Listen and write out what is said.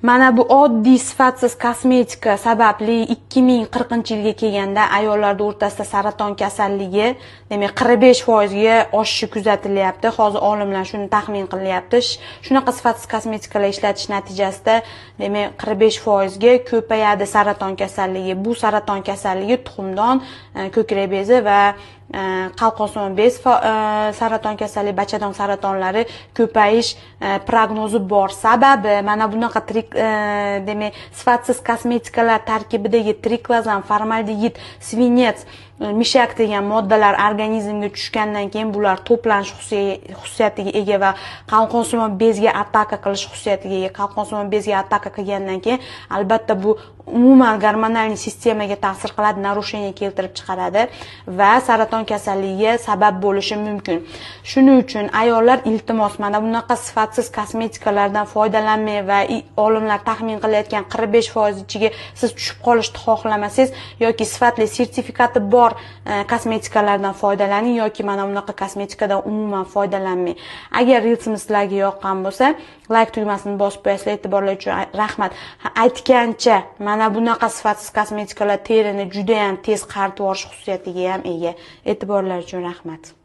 Mana bu oddiy sifatsiz kosmetika sababli 2040-yilga kelganda ayollarda o'rtasida saraton kasalligi, demak, 45% ga oshishi kuzatilyapti. Hozir olimlar shuni taxmin qilyapti. Shunaqa sifatsiz kosmetikalar ishlatish natijasida, demak, 45% ga ko'payadi saraton kasalligi. Bu saraton kasalligi tuxumdon, ko'krak bezi va qalqonsimon bez saraton kasalligi, bachadon saratonlari ko'payish prognozi bor. Sababi mana bunaqa demak, sifatsiz kosmetikalar tarkibidagi triklozan, formaldegid, свинец, мышьяк degan moddalar organizmga tushgandan keyin bular to'planish xususiyatiga ega va qalqonsimon bezga ataka qilish xususiyatiga ega. Qalqonsimon bezga ataka qilgandan keyin, albatta, bu umuman гормональный sistemaga ta'sir qiladi, нарушение keltirib chiqaradi va saraton kasalligiga sabab bo'lishi mumkin. Shuning uchun ayollar, iltimos, mana bunaqa sifatsiz kosmetikalardan foydalanmang va olimlar taxmin qilayotgan 45% ichiga siz tushib qolishni xohlamasangiz, yoki sifatli sertifikati bor kosmetikalardan foydalaning yoki mana bunaqa kosmetikadan umuman foydalanmang. Agar reelsimiz sizlarga yoqqan bo'lsa, like tugmasini bosib qo'yasizlar. E'tiborlar uchun rahmat. Aytgancha, mana bunaqa sifatsiz kosmetikalar terini juda ham tez qaritib yuborish xususiyatiga ham ega. E'tiborlar uchun rahmat.